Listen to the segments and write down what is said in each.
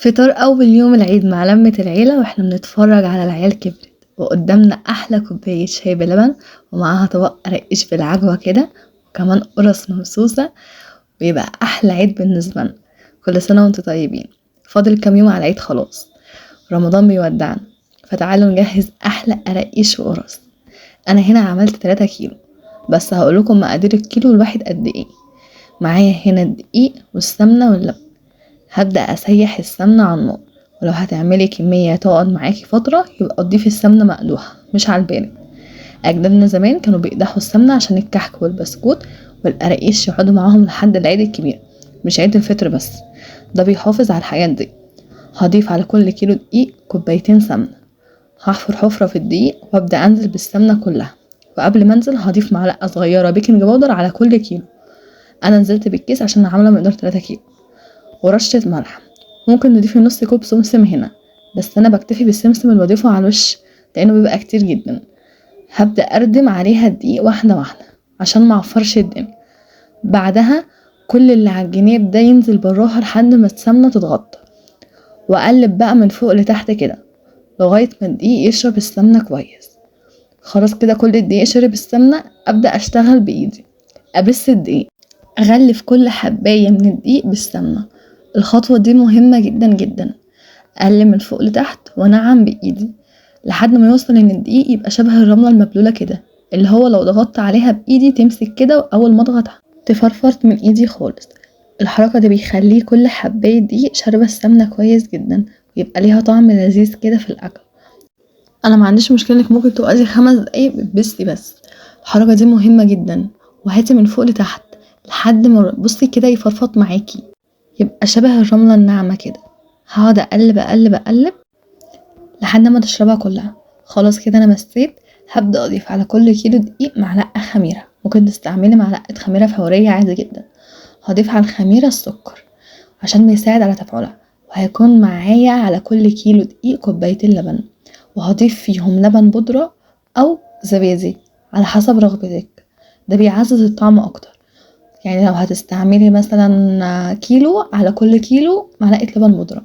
فطار أول يوم العيد مع لمة العيلة واحنا بنتفرج على العيال كبرت، وقدامنا أحلى كوباية شاي بلبن ومعاها طبق قرقيش بالعجوة كده، وكمان قرص ممسوسة، ويبقى أحلى عيد بالنسبة لنا. كل سنة وانتم طيبين. فاضل كام يوم على العيد خلاص، رمضان بيودعنا، فتعالوا نجهز أحلى قرقيش وقرص. أنا هنا عملت 3 كيلو بس، هقولكم مقادير الكيلو الواحد قد ايه. معايا هنا الدقيق والسمنة واللبن. هبدأ أسيح السمنة على النار، ولو هتعملي كمية تقعد معاكي فترة يبقى تضيفي السمنة مقدوحة مش على البارد. أجدادنا زمان كانوا بيقدحوا السمنة عشان الكحك والبسكوت والقراقيش يقعدوا معاهم لحد العيد الكبير، مش عيد الفطر بس. ده بيحافظ على الحاجات دي. هضيف على كل كيلو دقيق كوبايتين سمنة. هحفر حفرة في الدقيق وابدأ أنزل بالسمنة كلها، وقبل ما انزل هضيف معلقة صغيرة baking powder على كل كيلو. انا نزلت بالكيس عشان عاملة مقدار 3 كيلو. ورشة ملح. ممكن نضيفي نص كوب سمسم هنا، بس انا بكتفي بالسمسم اللي بضيفه على الوش لانه بيبقى كتير جدا. هبدأ اردم عليها الدقيق واحدة واحدة عشان ما اعفرش الدنيا. بعدها كل اللي على الجناب ده ينزل بالراحة لحد ما السمنة تتغطى، واقلب بقى من فوق لتحت كده لغاية ما الدقيق يشرب السمنة كويس. خلاص كده كل الدقيق شرب السمنة، ابدأ اشتغل بايدي ابس الدقيق، اغلف كل حباية من الدقيق بالسمنة. الخطوة دي مهمة جدا جدا. اقلب من فوق لتحت وانعم بايدي لحد ما يوصل ان الدقيق يبقى شبه الرملة المبلولة كده، اللي هو لو ضغطت عليها بايدي تمسك كده، واول ما اضغط تفرفرت من ايدي خالص. الحركة دي بيخليه كل حباية دقيق شاربة السمنة كويس جدا، ويبقى ليها طعم لذيذ كده في الاكل. انا ما عنديش مشكلة انك ممكن تقعدي 5 دقايق بتبسي، بس الحركة دي مهمة جدا. وهاتي من فوق لتحت لحد ما بصي كده يفرفط معاكي، يبقى شبه الرملة الناعمة كده. هقعد اقلب اقلب اقلب لحد ما تشربها كلها. خلاص كده انا مسيت. هبدأ اضيف على كل كيلو دقيق معلقة خميرة، ممكن تستعملي معلقة خميرة فورية عادي جدا. هضيف على الخميرة السكر عشان بيساعد على تفاعلها، وهيكون معايا على كل كيلو دقيق كوبايتين لبن، وهضيف فيهم لبن بودرة او زبادي على حسب رغبتك، ده بيعزز الطعم اكتر. يعني لو هتستعملي مثلا كيلو، على كل كيلو معلقة لبن بودرة،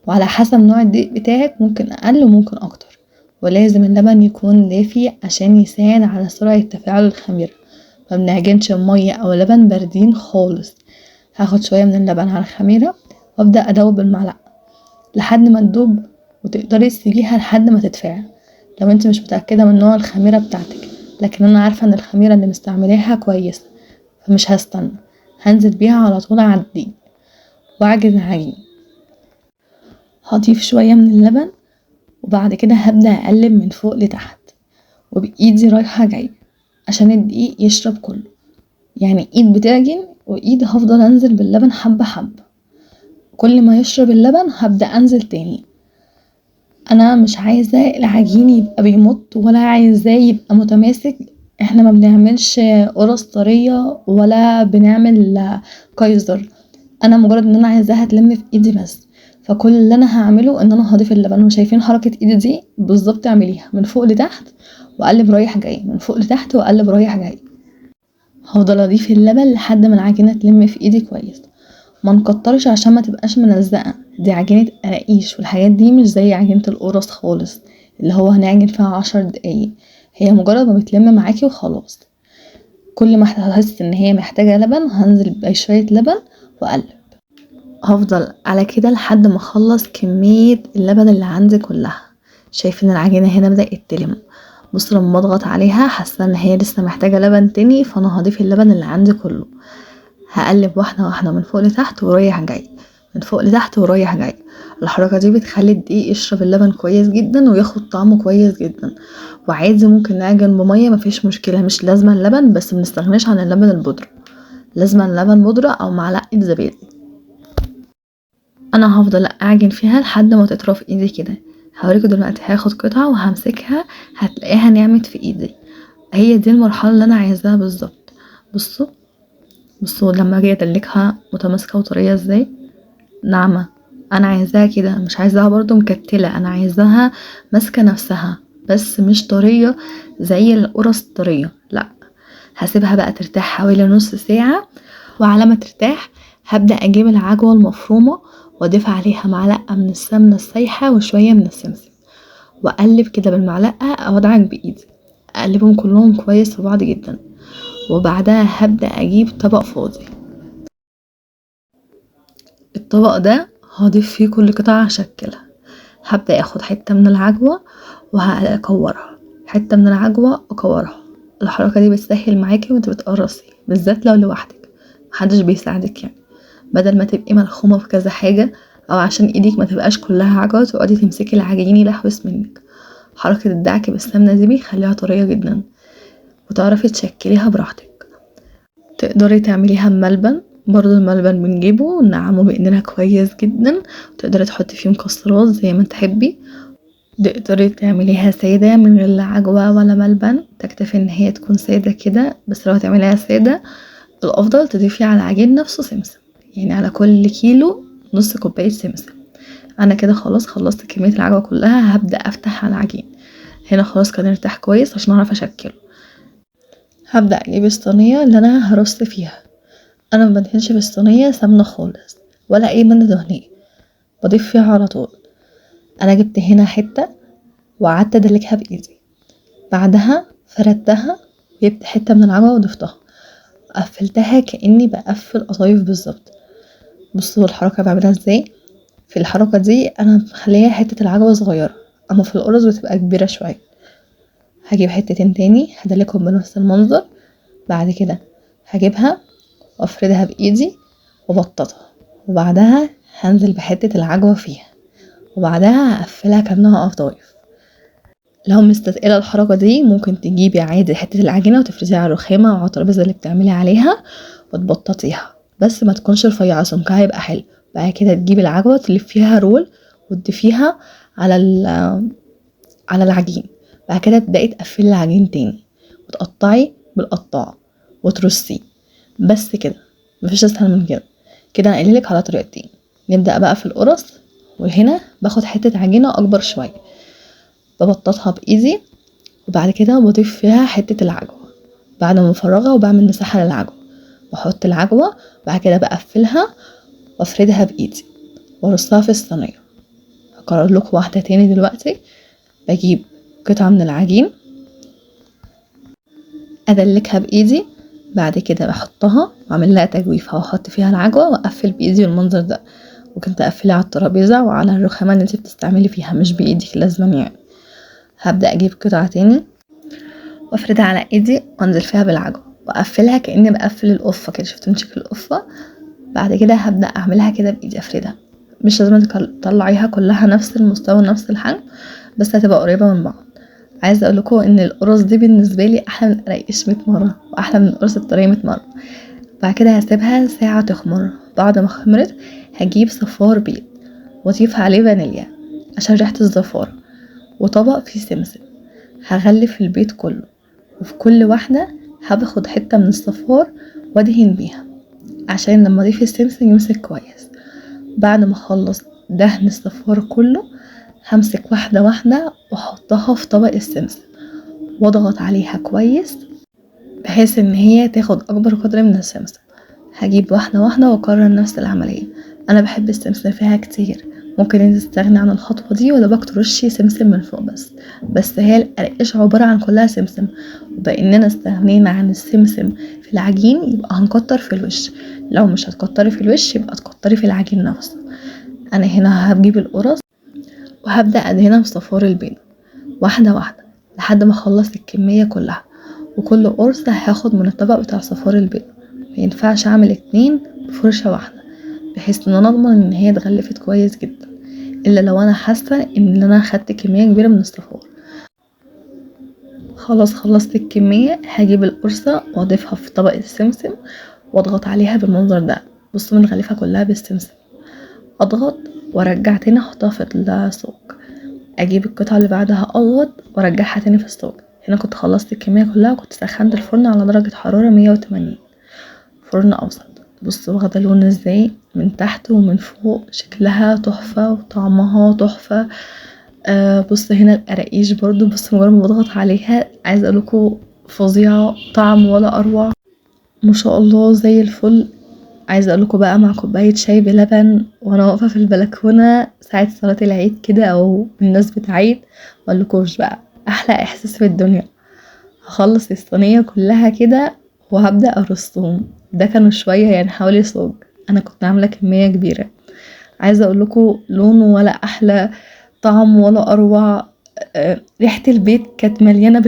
وعلى حسب نوع الدقيق بتاعك ممكن اقل وممكن اكتر. ولازم اللبن يكون دافي عشان يساعد على سرعة تفاعل الخميرة، ما بنعجنش بمية او لبن باردين خالص. هاخد شوية من اللبن على الخميرة وابدأ ادوب بالمعلقة لحد ما تدوب، وتقدري تسيبيها لحد ما تتفاعل لو انت مش متأكدة من نوع الخميرة بتاعتك. لكن انا عارفة ان الخميرة اللي مستعملاها كويسة، فمش هستنى، هنزل بيها على طول على الدقيق واعجن العجين. هضيف شوية من اللبن، وبعد كده هبدأ اقلب من فوق لتحت وبايدي رايحة جاية عشان الدقيق يشرب كله. يعني ايد بتعجن وايد هفضل انزل باللبن حبة حبة، كل ما يشرب اللبن هبدأ انزل تاني. انا مش عايزة العجين يبقى بيمط ولا عايزاه يبقى متماسك. احنا ما بنعملش قرص طرية ولا بنعمل كايزر، انا مجرد ان انا عايزاها تلم في ايدي بس. فكل اللي انا هعمله ان انا هضيف اللبن، وشايفين حركة ايدي دي بالظبط اعمليها من فوق لتحت واقلب رايح جاي، من فوق لتحت واقلب رايح جاي. هفضل اضيف اللبن لحد ما العجينة تلم في ايدي كويس. ما نكترش عشان ما تبقاش ملزقة، دي عجينة قراقيش والحاجات دي مش زي عجينة القرص خالص اللي هو هنعجن فيها 10 دقايق، هي مجرد ما بتلم معاكي وخلاص. كل ما هحس ان هي محتاجة لبن هنزل بشوية لبن واقلب. هفضل على كده لحد ما اخلص كمية اللبن اللي عندي كلها. شايفين العجينة هنا بدأت تلم، بصوا لما اضغط عليها حاسة ان هي لسه محتاجة لبن تاني، فانا هضيف اللبن اللي عندي كله. هقلب واحدة واحدة من فوق لتحت ورايح جاي، من فوق لتحت ورايح جاي. الحركة دي بتخلي الدقيق يشرب اللبن كويس جدا وياخد طعمه كويس جدا. وعادي ممكن نعجن بمية مفيش مشكلة، مش لازمة اللبن، بس منستغناش عن اللبن البودرة، لازمة اللبن بودرة او معلقة زبادي. انا هفضل اعجن فيها لحد ما تطرف ايدي كده. هوريكم دلوقتي هاخد قطعة وهمسكها هتلاقيها نعمت في ايدي. هي دي المرحلة اللي انا عايزاها بالظبط. بصوا بصوا لما اجي ادلكها متماسكة وطرية ازاي، ناعمة. انا عايزاها كده، مش عايزاها برضو مكتلة، انا عايزاها ماسكة نفسها بس مش طرية زي القرص الطرية، لا. هسيبها بقى ترتاح حوالي نص ساعة، وعلى ما ترتاح هبدأ اجيب العجوة المفرومة واضيف عليها معلقة من السمنة السايحة وشوية من السمسم، واقلب كده بالمعلقة او ادعك بايدي، اقلبهم كلهم كويس في بعض جدا. وبعدها هبدأ اجيب طبق فاضي، الطبق ده هضيف فيه كل قطعة هشكلها. هبدأ اخد حتة من العجوة وهكورها، حتة من العجوة اكورها. الحركة دي بتسهل معاكي وانت بتقرصي، بالذات لو لوحدك محدش بيساعدك يعني، بدل ما تبقي ملخومة في كذا حاجة او عشان ايدك ما تبقاش كلها عجوة تقعدي تمسكي العجين يلحوس منك. حركة الدعك بالسمنة دي بيخليها طرية جدا وتعرفي تشكليها براحتك. تقدري تعمليها بملبن برضو، الملبن بنجيبه ونعمه بايدينا كويس جدا، تقدري تحطي فيه مكسرات زي ما تحبي. تقدري تعمليها سادة من غير لا عجوة ولا ملبن، تكتفي ان هي تكون سادة كده. بس لو هتعمليها سادة الافضل تضيفي على العجين نفسه سمسم، يعني على كل كيلو نص كوباية سمسم. انا كده خلاص خلصت كمية العجوة كلها، هبدأ افتح على العجين. هنا خلاص كان ارتاح كويس عشان اعرف اشكله. هبدأ اجيب الصينية اللي انا هرص فيها. انا ما بدهنش في الصينية سمنة خالص ولا اي مادة دهنية، بضيف فيها على طول. انا جبت هنا حتة وقعدت ادلكها بايدي، بعدها فردتها وجبت حتة من العجوة وضفتها، قفلتها كأني بقفل قطايف بالظبط. بصوا الحركة بعملها ازاي. في الحركة دي انا مخليها حتة العجوة صغيرة، اما في القرص بتبقى كبيرة شوية. هجيب حتتين تاني هدلكهم بنفس المنظر. بعد كده هجيبها وافردها بايدي وبططها، وبعدها هنزل بحتة العجوة فيها، وبعدها هقفلها كأنها قطايف. لو مستثقلة الحركة دي ممكن تجيبي عادي حتة العجينة وتفرديها على الرخامة او على الترابيزة اللي بتعملي عليها وتبططيها، بس ما تكونش رفيعة، سمكها يبقى حلو. بعد كده تجيبي العجوة تلفيها رول وتضيفيها على العجين. بعد كده تبدأي تقفلي العجين تاني وتقطعي بالقطاعة وترصيه. بس كده، مفيش اسهل من كده. كده انا قايله لك على طريقتين. نبدأ بقى في القرص. وهنا باخد حتة عجينة اكبر شوية، ببططها بايدي، وبعد كده بضيف فيها حتة العجوة بعد ما بفرغها، وبعمل مساحة للعجوة واحط العجوة. بعد كده بقفلها وافردها بايدي وارصها في الصينية. هكرر لكم واحدة تاني دلوقتي. بجيب قطعة من العجين ادلكها بايدي، بعد كده بحطها واعمل لها تجويفها واحط فيها العجوة واقفل بايدي بالمنظر ده. ممكن تقفليها على الترابيزة وعلى الرخامة اللي انت بتستعملي فيها، مش بايدك لازما يعني. هبدأ اجيب قطعة تاني وافردها على ايدي وانزل فيها بالعجوة واقفلها كأني بقفل القفة كده. شفتوا شكل القفة؟ بعد كده هبدأ اعملها كده بايدي افردها. مش لازم تطلعيها كلها نفس المستوى ونفس الحجم، بس هتبقى قريبة من بعض. عايزة اقول لكم ان القرص دي بالنسبة لي احلى من القراقيش 100 مرة، واحلى من القرص الطرية 100 مرة. بعد كده هسيبها ساعة تخمر. بعد ما خمرت هجيب صفار بيض واضيف عليه فانيليا عشان ريحة الزفارة، وطبق فيه سمسم. هغلف البيض كله، وفي كل واحدة هاخد حتة من الصفار وادهن بيها عشان لما اضيف السمسم يمسك كويس. بعد ما اخلص دهن الصفار كله همسك واحدة واحدة واحطها في طبق السمسم واضغط عليها كويس بحيث ان هي تاخد اكبر قدر من السمسم. هجيب واحدة واحدة واكرر نفس العملية. انا بحب السمسم فيها كتير، ممكن انت تستغني عن الخطوة دي ولا بك ترشي سمسم من فوق بس هي القراقيش عبارة عن كلها سمسم، وباننا استغنينا عن السمسم في العجين يبقى هنكتر في الوش. لو مش هتكتري في الوش يبقى تكتري في العجين نفسه. انا هنا هجيب القرص وهبدأ ادهنها بصفار البيض واحدة واحدة لحد ما اخلص الكمية كلها، وكل قرص هاخد من الطبق بتاع صفار البيض. ما ينفعش اعمل 2 بفرشة واحدة بحيث ان انا اضمن ان هي اتغلفت كويس جدا، الا لو انا حاسة ان انا خدت كمية كبيرة من الصفار. خلاص خلصت الكمية، هجيب القرصة واضيفها في طبق السمسم واضغط عليها بالمنظر ده. بصوا بنغلفها كلها بالسمسم، اضغط وارجع تاني احطها في الصاج، اجيب القطعة اللي بعدها اضغط وارجعها تاني في الصاج. هنا كنت خلصت الكمية كلها، وكنت سخنت الفرن على درجة حرارة 180 فرن اوسط. بصوا واخدة لون ازاي من تحت ومن فوق، شكلها تحفة وطعمها تحفة. بصوا هنا القراقيش برضو، بصوا مجرد ما بضغط عليها عايزة اقولكوا فظيعة، طعم ولا اروع ما شاء الله زي الفل. عايزه اقولكوا بقى مع كوباية شاي بلبن وانا واقفة في البلكونه ساعة صلاة العيد كده او بمناسبة عيد، مقولكوش بقى احلى احساس في الدنيا. هخلص الصينية كلها كده وهبدا ارصهم. ده كانوا شوية يعني حوالي صاج، انا كنت عامله كمية كبيرة. عايزه اقولكوا لونه ولا احلى، طعم ولا اروع، ريحه البيت كانت مليانة.